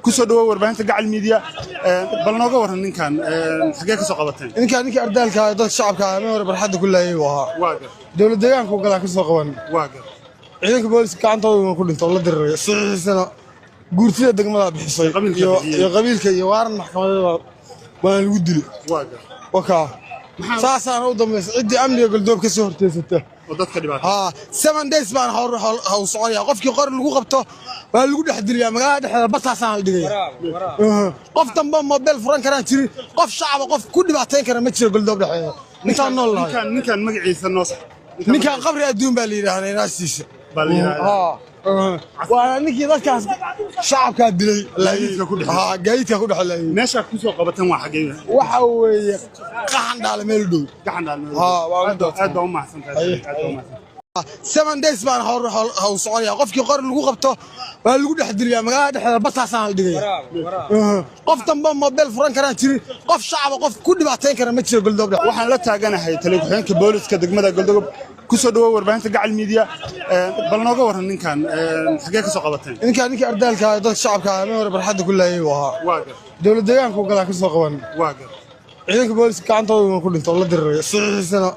Kusoo dhawow warbaahinta Gacal Media. Bal nooga warran ninkan, xaggee ka soo qabateen? Ninkaan ninkii ardaalka ah, dadka shacabka ah meel hore barxadda ku laayay buu ahaa. Waa gar. Dowlad deegaanka galaan ka soo qaban. Waa gar. Ciidanka booliska gacantooda ku dhinto oo la diriray, saxiixiisana guurtida degmada bixisay. Qabiilka bixiyey. Iyo qabiilka iyo waaran maxkamadeed waana lagu dilay. Waa gar. Wakaa saasaana u dambaysa ciddii amniga Goldoob ka soo horteysata. Oo dadka dhibaata. Haa, 7 days baan haw soconaya. Qofkii qori lagu qabto waa lagu dhex dilayaa magaalada dhexdeeda, bartaasaan la dhigaya. Qof dambe mobile furan karaan jirin, qof shacaba qof ku dhibaatayn kara ma jiro Goldoob dhexdeeda intaan nool nahay. Ninkan magaciisa noo sax. Ninkan Qabri Adduun baa la yidhaahdaa inaasiisa. Baa la yidhaahdaa. Haa, waana ninkii dadkaas shacabkaa dilay. Gaadiidka ku dhex. Haa, gaadiidka ku dhex laayay. Meeshaa kusoo qabateen waa xaggee? Waxa weeye Qaxan Dhaale meel u dhow. Gacan Dhaalmeed. Haa, waa Aad baa u mahadsantahay, aad baa u mahadsantahay. 7 days baan haw soconaya. Qofkii qori lagu qabto waa lagu dhex dilayaa magaalada dhexdeeda, bartaasaan la dhigaya. Qof dambe mobile furan karaan jirin, qof shacaba qof ku dhibaatayn kara ma jiro Goldoob dhex. Waxaan la taaganahay taliye ku-xigeenka booliska degmada Goldogob. Kusoo dhawow warbaahinta Gacal Media. Bal nooga warran ninkan, xaggee ka soo qabateen? Ninkaan ninkii ardaalka ah, dadka shacabka ah meel hore barxadda ku laayay buu ahaa. Waa gar. Dowlad deegaanka galaan ka soo qaban. Waa gar. Ciidanka booliska gacantooda ku dhinto oo la diriray, saxiixiisana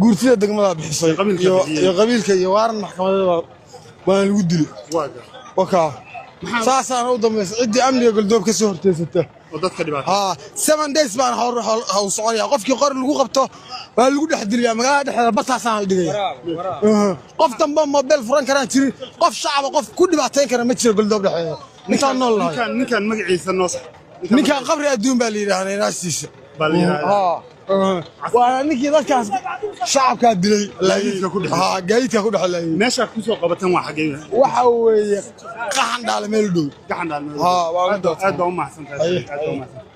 guurtida degmada bixisay. Qabiilka bixiyey. Iyo qabiilka iyo waaran maxkamadeed waana lagu dilay. Waa gar. Wakaa saasaana u dambaysa ciddii amniga Goldoob ka soo horteysata. Oo dadka dhibaata. Haa, 7 days baan haw soconaya. Qofkii qori lagu qabto waa lagu dhex dilayaa magaalada dhexdeeda, bartaasaan la dhigaya. Qof dambe mobile furan karaan jirin, qof shacaba qof ku dhibaatayn kara ma jiro Goldoob dhexdeeda intaan nool nahay. Ninkan magaciisa noo sax. Ninkan Qabri Adduun baa la yidhaahdaa inaasiisa. Baa la yidhaahdaa. Haa, waana ninkii dadkaas shacabkaa dilay. Gaadiidka ku dhex. Haa, gaadiidka ku dhex laayay. Meeshaa kusoo qabateen waa xaggee? Waxa weeye Qaxan Dhaale meel u dhow. Gacan Dhaalmeed. Haa, waa Aad baa u mahadsantahay, aad baa u mahadsantahay.